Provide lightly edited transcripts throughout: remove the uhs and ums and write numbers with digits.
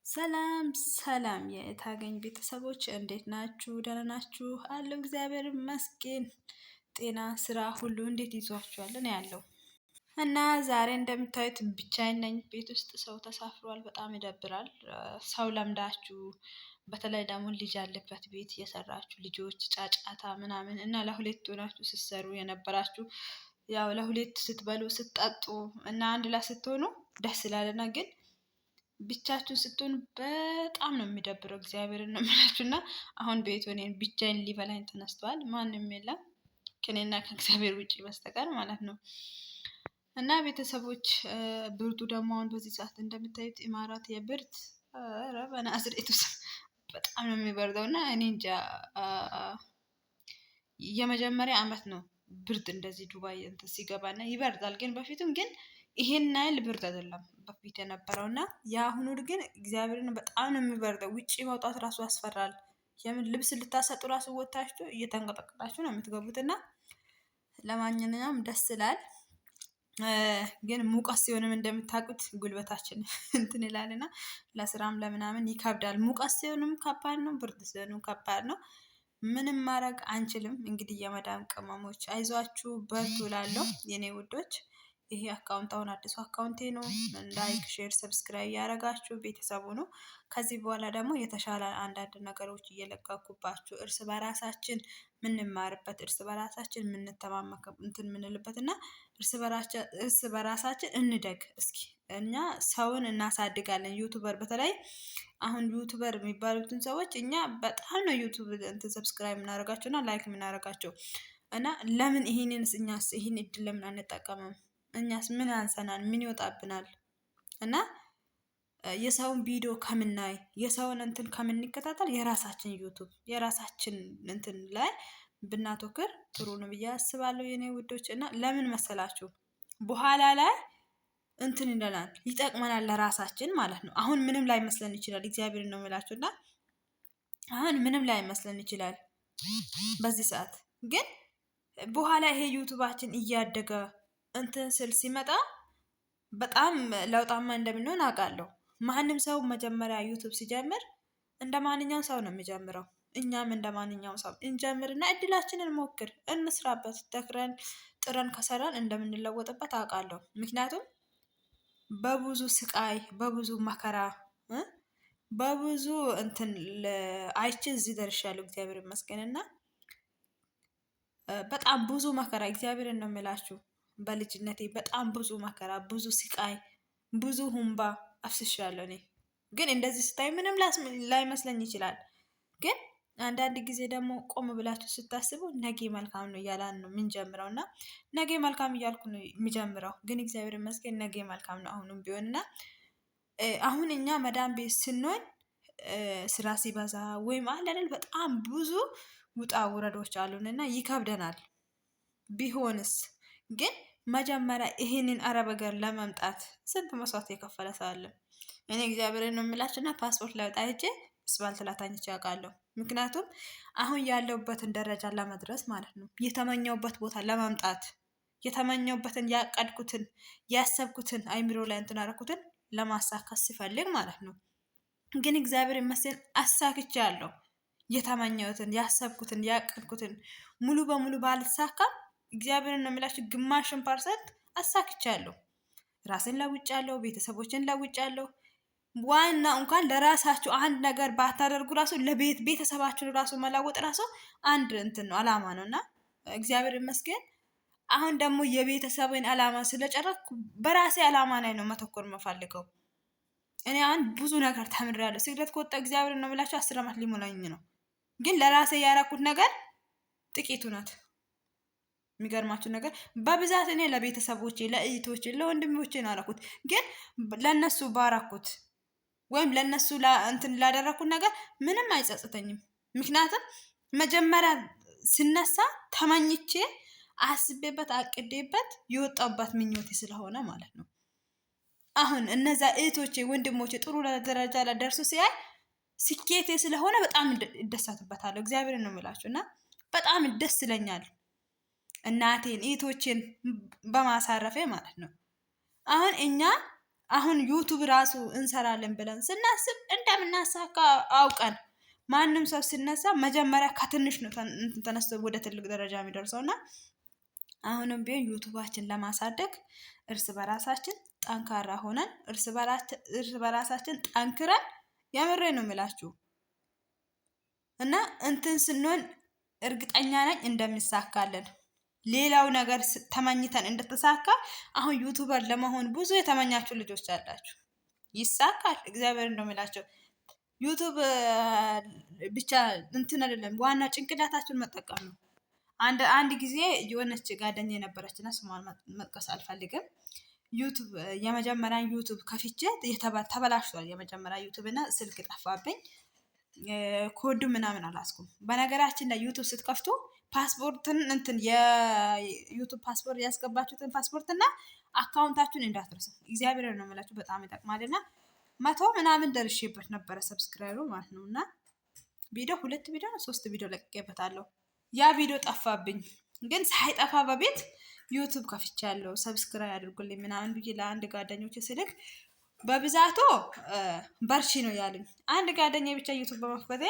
ሰላም ሰላም የእታገኝ ቤተሰቦች እንዴት ናችሁ? ደህና ናችሁ? አለው እግዚአብሔር ይመስገን። ጤና፣ ስራ ሁሉ እንዴት ይዟችኋል? ነው ያለው እና ዛሬ እንደምታዩት ብቻዬን ነኝ። ቤት ውስጥ ሰው ተሳፍሯል። በጣም ይደብራል። ሰው ለምዳችሁ፣ በተለይ ደግሞ ልጅ ያለበት ቤት እየሰራችሁ ልጆች ጫጫታ ምናምን እና ለሁለት ሆናችሁ ስትሰሩ የነበራችሁ ያው ለሁለት ስትበሉ ስትጠጡ እና አንድ ላይ ስትሆኑ ደስ ይላልና ግን ብቻችሁን ስትሆኑ በጣም ነው የሚደብረው። እግዚአብሔርን ነው የምላችሁ። እና አሁን ቤቱ እኔን ብቻዬን ሊበላኝ ተነስተዋል። ማንም የለም ከኔና ከእግዚአብሔር ውጭ በስተቀር ማለት ነው። እና ቤተሰቦች ብርዱ ደግሞ አሁን በዚህ ሰዓት እንደምታዩት ኢማራት የብርድ ኧረ በናዝሬቱ በጣም ነው የሚበርደው። እና እኔ እንጃ የመጀመሪያ አመት ነው ብርድ እንደዚህ ዱባይ እንትን ሲገባና ይበርዳል። ግን በፊቱም ግን ይሄን ያህል ብርድ አይደለም በፊት የነበረው እና የአሁኑ ግን እግዚአብሔርን በጣም ነው የሚበርደው። ውጭ መውጣት ራሱ ያስፈራል። የምን ልብስ ልታሰጡ ራሱ ወታችሁ እየተንቀጠቀጣችሁ ነው የምትገቡት። እና ለማንኛውም ደስ ይላል። ግን ሙቀት ሲሆንም እንደምታውቁት ጉልበታችን እንትን ይላልና ለስራም ለምናምን ይከብዳል። ሙቀት ሲሆንም ከባድ ነው፣ ብርድ ሲሆንም ከባድ ነው። ምንም ማድረግ አንችልም። እንግዲህ የመዳም ቅመሞች አይዟችሁ በርቱ እላለሁ የኔ ውዶች። ይሄ account አሁን አዲሱ account ኤ ነው። Like፣ share፣ subscribe ያደረጋችሁ ቤተሰቡ ነው። ከዚህ በኋላ ደግሞ የተሻለ አንዳንድ ነገሮች እየለቀኩባችሁ እርስ በራሳችን የምንማርበት እርስ በራሳችን የምንተማመክ እንትን የምንልበት እና እርስ በራሳችን እንደግ። እስኪ እኛ ሰውን እናሳድጋለን። YouTuber በተለይ አሁን YouTuber የሚባሉትን ሰዎች እኛ በጣም ነው YouTube እንትን subscribe የምናደርጋቸው እና like የምናደርጋቸው እና ለምን ይሄንን እኛስ ይሄን እድል ለምን አንጠቀምም? እኛስ ምን ያንሰናል? ምን ይወጣብናል? እና የሰውን ቪዲዮ ከምናይ የሰውን እንትን ከምንከታተል የራሳችን YouTube የራሳችን እንትን ላይ ብናተኩር ጥሩ ነው ብዬ አስባለሁ የኔ ውዶች። እና ለምን መሰላችሁ በኋላ ላይ እንትን ይለናል፣ ይጠቅመናል ለራሳችን ማለት ነው። አሁን ምንም ላይ መስለን ይችላል፣ እግዚአብሔር ነው የምላችሁ። እና አሁን ምንም ላይ መስለን ይችላል በዚህ ሰዓት፣ ግን በኋላ ይሄ YouTube ኣችን እያደገ እንትን ስል ሲመጣ በጣም ለውጣማ እንደምንሆን አውቃለሁ። ማንም ሰው መጀመሪያ YouTube ሲጀምር እንደ ማንኛውም ሰው ነው የሚጀምረው። እኛም እንደ ማንኛውም ሰው እንጀምርና እድላችንን ሞክር፣ እንስራበት። ተክረን ጥረን ከሰራን እንደምንለወጥበት አውቃለሁ። ምክንያቱም በብዙ ስቃይ፣ በብዙ መከራ፣ በብዙ እንትን አይቼ እዚህ ደርሻለሁ። እግዚአብሔር ይመስገንና በጣም ብዙ መከራ እግዚአብሔርን ነው የምላችሁ። በልጅነቴ በጣም ብዙ መከራ፣ ብዙ ስቃይ፣ ብዙ ሁንባ አፍስሻለሁ። እኔ ግን እንደዚህ ስታይ ምንም ላይመስለኝ ይችላል። ግን አንዳንድ ጊዜ ደግሞ ቆም ብላችሁ ስታስቡ ነገ መልካም ነው እያላን ነው የምንጀምረው እና ነገ መልካም እያልኩ ነው የሚጀምረው። ግን እግዚአብሔር ይመስገን ነገ መልካም ነው አሁንም ቢሆን እና አሁን እኛ መዳም ቤት ስንሆን ስራ ሲበዛ ወይም አለ አይደል በጣም ብዙ ውጣ ውረዶች አሉን እና ይከብደናል። ቢሆንስ ግን መጀመሪያ ይህንን አረብ ሀገር ለመምጣት ስንት መስዋዕት የከፈለ ሰው አለ? እኔ እግዚአብሔርን ነው የምላችሁ እና ፓስፖርት ላወጣ ሄጄ እስፓልት ላይ ተኝቼ አውቃለሁ። ምክንያቱም አሁን ያለሁበትን ደረጃ ለመድረስ ማለት ነው፣ የተመኘሁበት ቦታ ለመምጣት የተመኘሁበትን ያቀድኩትን ያሰብኩትን አይምሮ ላይ እንትን አደረኩትን ለማሳካት ሲፈልግ ማለት ነው። ግን እግዚአብሔር ይመስገን አሳክቻለሁ። የተመኘሁትን ያሰብኩትን ያቀድኩትን ሙሉ በሙሉ ባልሳካም እግዚአብሔርን ነው የምላችሁ ግማሽን percent አሳክቻለሁ። ራስን ለውጫለሁ፣ ቤተሰቦችን ለውጫለሁ። ዋና እንኳን ለራሳችሁ አንድ ነገር ባታደርጉ ራሱ ለቤት ቤተሰባችሁን ራሱ መለወጥ ራሱ አንድ እንትን ነው አላማ ነው እና እግዚአብሔር ይመስገን። አሁን ደግሞ የቤተሰብን አላማ ስለጨረስኩ በራሴ አላማ ላይ ነው መተኮር የምፈልገው። እኔ አንድ ብዙ ነገር ተምሬያለሁ። ስግደት ከወጣ እግዚአብሔር ነው የምላችሁ 10 ዓመት ሊሞላኝ ነው። ግን ለራሴ ያረኩት ነገር ጥቂቱ ናት። የሚገርማችሁ ነገር በብዛት እኔ ለቤተሰቦቼ፣ ለእህቶቼ፣ ለወንድሞቼ ነው ያደረኩት። ግን ለነሱ ባረኩት ወይም ለነሱ እንትን ላደረኩት ነገር ምንም አይጸጽተኝም። ምክንያቱም መጀመሪያ ስነሳ ተመኝቼ አስቤበት አቅዴበት የወጣባት ምኞቴ ስለሆነ ማለት ነው። አሁን እነዛ እህቶቼ ወንድሞቼ ጥሩ ደረጃ ላይ ደርሶ ሲያይ ስኬቴ ስለሆነ በጣም እደሰትበታለሁ። እግዚአብሔርን ነው የምላችሁ እና በጣም ደስ ይለኛል። እናቴን እህቶቼን በማሳረፌ ማለት ነው። አሁን እኛ አሁን ዩቱብ ራሱ እንሰራለን ብለን ስናስብ እንደምናሳካ አውቀን፣ ማንም ሰው ሲነሳ መጀመሪያ ከትንሽ ነው ተነስቶ ወደ ትልቅ ደረጃ የሚደርሰው። እና አሁንም ቢሆን ዩቱባችን ለማሳደግ እርስ በራሳችን ጠንካራ ሆነን፣ እርስ በራሳችን ጠንክረን፣ የምሬ ነው የምላችሁ፣ እና እንትን ስንሆን እርግጠኛ ነኝ እንደሚሳካልን። ሌላው ነገር ተመኝተን እንደተሳካ አሁን YouTuber ለመሆን ብዙ የተመኛችሁ ልጆች አላችሁ። ይሳካል። እግዚአብሔር እንደሚላቸው ዩቱብ ብቻ እንትን አይደለም፣ ዋናው ጭንቅላታችሁን መጠቀም ነው። አንድ አንድ ጊዜ የሆነች ጓደኛ የነበረች እና ስሟን መጥቀስ አልፈልግም። ዩቱብ የመጀመሪያ ዩቱብ ከፍቼ ተበላሽቷል። የመጀመሪያ ዩቱብ እና ስልክ ጠፋብኝ። ኮዱ ምናምን አላስኩም። በነገራችን ላይ ዩቱብ ስትከፍቱ ፓስፖርትን እንትን የዩቱብ ፓስፖርት ያስገባችሁትን ፓስፖርት እና account ኣችሁን እንዳትረሱ። እግዚአብሔር ነው የምላችሁ፣ በጣም ይጠቅማል። እና 100 ምናምን ደርሼበት ነበረ subscribe ኡ ማለት ነው። እና ቪዲዮ፣ ሁለት ቪዲዮ ነው ሶስት ቪዲዮ ለቅቄበታለሁ። ያ ቪዲዮ ጠፋብኝ። ግን ሳይጠፋ በቤት ዩቱብ ከፍቻለሁ subscribe አድርጉልኝ ምናምን ብዬ ለአንድ ጓደኞች ስልክ በብዛቱ በርቺ ነው ያሉኝ። አንድ ጓደኛ ብቻ ዩቱብ በመክፈቴ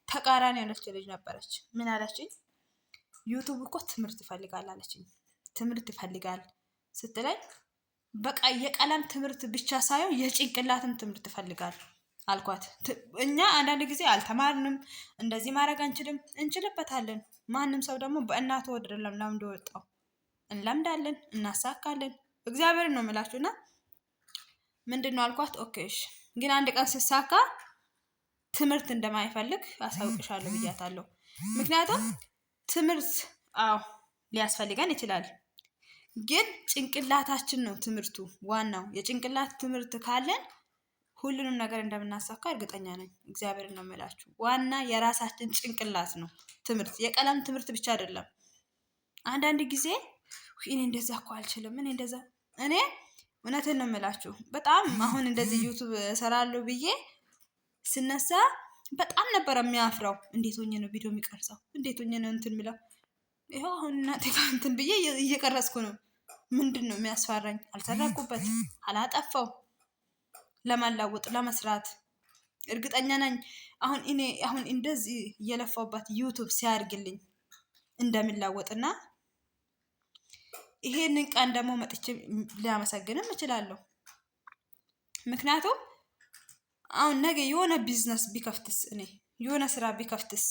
ተቃራኒ ያለች ልጅ ነበረች። ምን አለችኝ? ዩቱብ እኮ ትምህርት ይፈልጋል አለችኝ። ትምህርት ይፈልጋል ስትለኝ በቃ የቀለም ትምህርት ብቻ ሳይሆን የጭንቅላትም ትምህርት ይፈልጋል አልኳት። እኛ አንዳንድ ጊዜ አልተማርንም፣ እንደዚህ ማድረግ አንችልም፣ እንችልበታለን። ማንም ሰው ደግሞ በእናቱ ሆድ አይደለም ለምዶ ወጣው። እንለምዳለን፣ እናሳካለን። እግዚአብሔርን ነው የምላችሁ። እና ምንድን ነው አልኳት። Okay እሺ፣ ግን አንድ ቀን ስሳካ ትምህርት እንደማይፈልግ አሳውቅሻለሁ ብያታለሁ። ምክንያቱም ትምህርት አዎ ሊያስፈልገን ይችላል፣ ግን ጭንቅላታችን ነው ትምህርቱ ዋናው። የጭንቅላት ትምህርት ካለን ሁሉንም ነገር እንደምናሳካ እርግጠኛ ነኝ። እግዚአብሔር ነው የምላችሁ። ዋና የራሳችን ጭንቅላት ነው ትምህርት፣ የቀለም ትምህርት ብቻ አይደለም። አንዳንድ ጊዜ እኔ እንደዛ እኮ አልችልም፣ እኔ እንደዛ፣ እኔ እውነትን ነው የምላችሁ። በጣም አሁን እንደዚህ ዩቱብ እሰራለሁ ብዬ ስነሳ በጣም ነበር የሚያፍረው። እንዴት ሆኜ ነው ቪዲዮ የሚቀርጸው? እንዴት ሆኜ ነው እንትን የሚለው? ይኸው አሁን እናቴ ጋር እንትን ብዬ እየቀረጽኩ ነው። ምንድን ነው የሚያስፈራኝ? አልሰረኩበት፣ አላጠፋው፣ ለማላወጥ ለመስራት እርግጠኛ ነኝ። አሁን እኔ አሁን እንደዚህ እየለፋውባት ዩቱብ ሲያድግልኝ እንደሚላወጥና ይሄንን ቀን ደግሞ መጥቼ ሊያመሰግንም እችላለሁ። ምክንያቱም አሁን ነገ የሆነ ቢዝነስ ቢከፍትስ፣ እኔ የሆነ ስራ ቢከፍትስ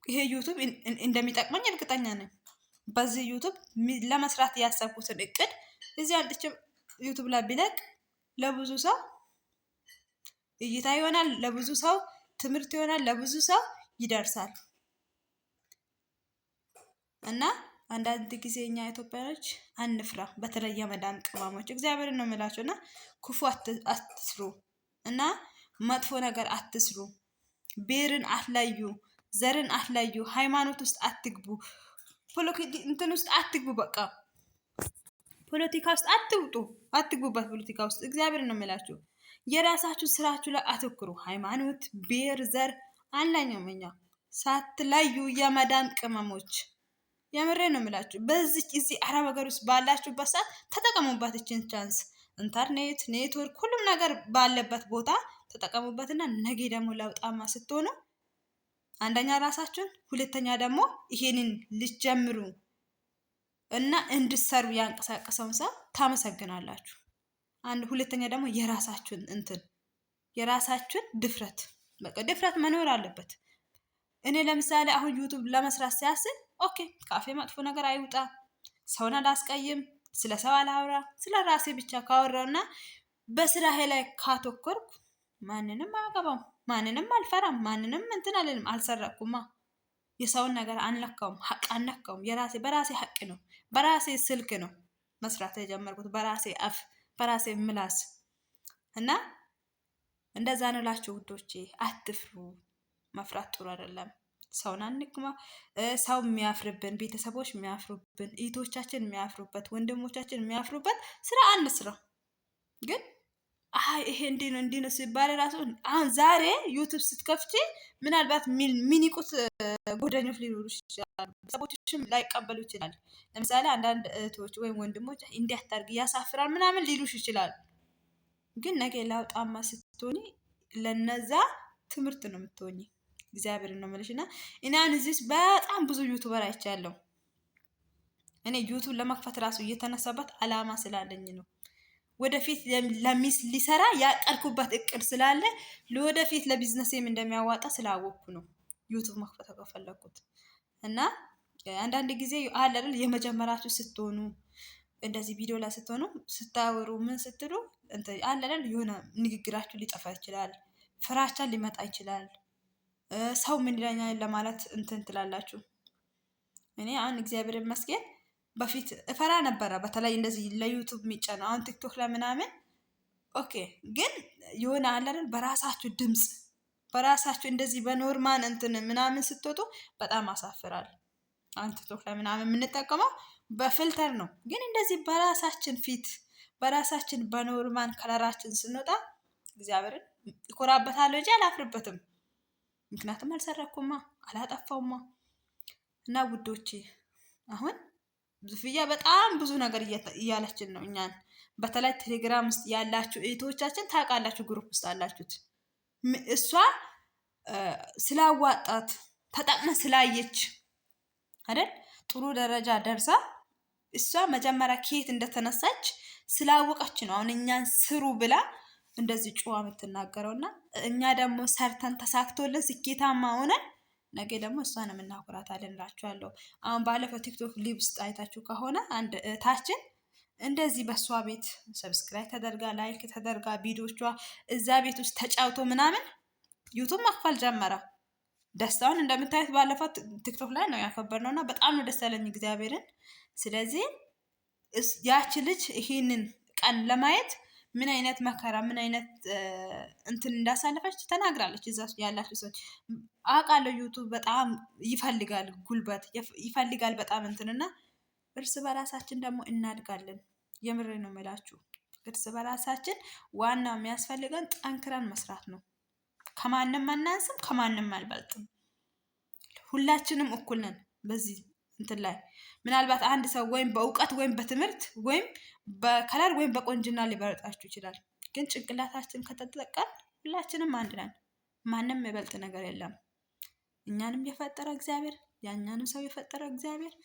ይሄ ዩቱብ እንደሚጠቅመኝ እርግጠኛ ነኝ። በዚህ ዩቱብ ለመስራት ያሰብኩትን እቅድ እዚህ አምጥቼ ዩቱብ ላይ ቢለቅ ለብዙ ሰው እይታ ይሆናል፣ ለብዙ ሰው ትምህርት ይሆናል፣ ለብዙ ሰው ይደርሳል። እና አንዳንድ ጊዜ እኛ ኢትዮጵያኖች አንፍራ፣ በተለይ የመዳም ቅመሞች፣ እግዚአብሔርን ነው የምላቸው። እና ክፉ አትስሩ እና መጥፎ ነገር አትስሩ። ብሔርን አትለዩ፣ ዘርን አትለዩ፣ ሃይማኖት ውስጥ አትግቡ፣ እንትን ውስጥ አትግቡ። በቃ ፖለቲካ ውስጥ አትውጡ፣ አትግቡበት ፖለቲካ ውስጥ። እግዚአብሔር ነው የምላችሁ። የራሳችሁ ስራችሁ ላይ አተኩሩ። ሃይማኖት፣ ብሔር፣ ዘር አንለይም እኛ፣ ሳትለዩ የመዳም ቅመሞች፣ የምሬ ነው የምላችሁ። በዚህ እዚህ አረብ ሀገር ውስጥ ባላችሁበት ሰዓት ተጠቀሙባት ይችን chance። ኢንተርኔት፣ ኔትወርክ፣ ሁሉም ነገር ባለበት ቦታ ተጠቀሙበትና ነገ ደግሞ ለውጣማ ስትሆኑ አንደኛ ራሳችሁን፣ ሁለተኛ ደግሞ ይሄንን ልትጀምሩ እና እንድትሰሩ ያንቀሳቀሰውን ሰው ታመሰግናላችሁ። አንድ ሁለተኛ ደግሞ የራሳችሁን እንትን፣ የራሳችሁን ድፍረት፣ በቃ ድፍረት መኖር አለበት። እኔ ለምሳሌ አሁን ዩቱብ ለመስራት ሲያስብ okay ካፌ መጥፎ ነገር አይውጣ፣ ሰውን አላስቀይም፣ ስለ ሰው አላውራ፣ ስለ ራሴ ብቻ ካወራውና በስራዬ ላይ ካተኮርኩ ማንንም አያገባም፣ ማንንም አልፈራም፣ ማንንም እንትን አልልም። አልሰረቅኩማ፣ የሰውን ነገር አልነካውም፣ ሀቅ አልነካውም። የራሴ በራሴ ሀቅ ነው፣ በራሴ ስልክ ነው መስራት የጀመርኩት፣ በራሴ አፍ፣ በራሴ ምላስ። እና እንደዛ ነው እላችሁ ውዶቼ፣ አትፍሩ። መፍራት ጥሩ አይደለም። ሰውን አንግማ። ሰው የሚያፍርብን፣ ቤተሰቦች የሚያፍሩብን፣ እህቶቻችን የሚያፍሩበት፣ ወንድሞቻችን የሚያፍሩበት ስራ አንስራ። ግን አይ ይሄ እንዲህ ነው እንዲህ ነው ሲባል ራሱ አሁን ዛሬ ዩቱብ ስትከፍቺ ምናልባት ሚኒቁት ጓደኞች ሊኖሩ ይችላሉ። ቤተሰቦችሽም ላይቀበሉ ይችላል። ለምሳሌ አንዳንድ እህቶች ወይም ወንድሞች እንዲህ አታርጊ ያሳፍራል ምናምን ሊሉሽ ይችላል። ግን ነገ ለውጣማ ስትሆኒ ለነዛ ትምህርት ነው የምትሆኚ። እግዚአብሔር ነው የምልሽ። እና እኔ አሁን እዚህ በጣም ብዙ YouTuber አይቻለሁ። እኔ ዩቱብ ለመክፈት ራሱ እየተነሳበት አላማ ስላለኝ ነው። ወደፊት ለሚስ ሊሰራ ያቀድኩበት እቅድ ስላለ ለወደፊት ለቢዝነሴም እንደሚያዋጣ ስላወቅኩ ነው ዩቱብ መክፈት ከፈለኩት። እና አንዳንድ ጊዜ አለ አይደል የመጀመሪያችሁ ስትሆኑ እንደዚህ ቪዲዮ ላይ ስትሆኑ ስታወሩ ምን ስትሉ አለ አይደል የሆነ ንግግራችሁ ሊጠፋ ይችላል፣ ፍራቻ ሊመጣ ይችላል። ሰው ምን ይለኛል ለማለት እንትን ትላላችሁ። እኔ አሁን እግዚአብሔር ይመስገን በፊት እፈራ ነበረ። በተለይ እንደዚህ ለዩቱብ የሚጫነው አሁን ቲክቶክ ለምናምን okay፣ ግን የሆነ አለ አይደል በራሳችሁ ድምፅ በራሳችሁ እንደዚህ በ normal እንትን ምናምን ስትወጡ በጣም አሳፍራል። አሁን ቲክቶክ ላይ ምናምን የምንጠቀመው በ filter ነው፣ ግን እንደዚህ በራሳችን ፊት በራሳችን በ normal color ኣችን ስንወጣ እግዚአብሔርን እኮራበታለሁ እንጂ አላፍርበትም። ምክንያቱም አልሰረኩማ አላጠፋውማ። እና ውዶቼ አሁን ዙፍያ በጣም ብዙ ነገር እያለችን ነው እኛን። በተለይ ቴሌግራም ውስጥ ያላችሁ እህቶቻችን ታውቃላችሁ፣ group ውስጥ አላችሁት። እሷ ስላዋጣት ተጠቅመ ስላየች አይደል ጥሩ ደረጃ ደርሳ እሷ መጀመሪያ ከየት እንደተነሳች ስላወቀች ነው አሁን እኛን ስሩ ብላ እንደዚህ ጩዋ የምትናገረው። እና እኛ ደግሞ ሰርተን ተሳክቶልን ስኬታማ ሆነን ነገ ደግሞ እሷን የምናኩራታለን እላችኋለሁ። አሁን ባለፈው ቲክቶክ live ውስጥ አይታችሁ ከሆነ አንድ እህታችን እንደዚህ በእሷ ቤት subscribe ተደርጋ like ተደርጋ ቪዲዮቿ እዛ ቤት ውስጥ ተጫውቶ ምናምን ዩቱብ መክፈል ጀመረ። ደስታውን እንደምታዩት ባለፈው ቲክቶክ ላይ ነው ያከበርነው እና በጣም ነው ደስ ያለኝ እግዚአብሔርን። ስለዚህ ያቺ ልጅ ይሄንን ቀን ለማየት ምን አይነት መከራ ምን አይነት እንትን እንዳሳለፈች ተናግራለች። እዛ ያላችሁ ሰዎች አውቃለሁ። ዩቱብ በጣም ይፈልጋል ጉልበት ይፈልጋል በጣም እንትንና እርስ በራሳችን ደግሞ እናድጋለን። የምሬ ነው የምላችሁ። እርስ በራሳችን ዋናው የሚያስፈልገን ጠንክረን መስራት ነው። ከማንም አናንስም፣ ከማንም አልበልጥም። ሁላችንም እኩል ነን በዚህ እንትን ላይ ምናልባት አንድ ሰው ወይም በእውቀት ወይም በትምህርት ወይም በ color ወይም በቆንጅና ሊበልጣችሁ ይችላል። ግን ጭንቅላታችን ከተጠቀም ሁላችንም አንድ ነን። ማንም የበልጥ ነገር የለም። እኛንም የፈጠረ እግዚአብሔር፣ ያኛንም ሰው የፈጠረ እግዚአብሔር፣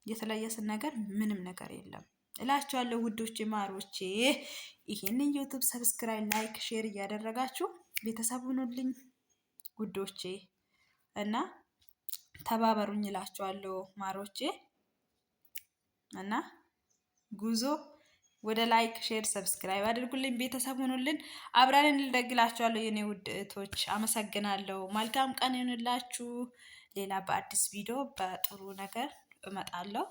የተለየስን ነገር ምንም ነገር የለም እላችኋለሁ። ውዶቼ ማሮቼ፣ ይህንን ዩቱብ subscribe፣ like፣ share እያደረጋችሁ ቤተሰብ ሁኑልኝ ውዶቼ እና ተባበሩኝ እላችኋለሁ ማሮቼ። እና ጉዞ ወደ like share subscribe አድርጉልኝ፣ ቤተሰብ ሁኑልን፣ አብረን እንደግላችኋለሁ የኔ ውድ እህቶች። አመሰግናለሁ። መልካም ቀን ይሁንላችሁ። ሌላ በአዲስ ቪዲዮ በጥሩ ነገር እመጣለሁ።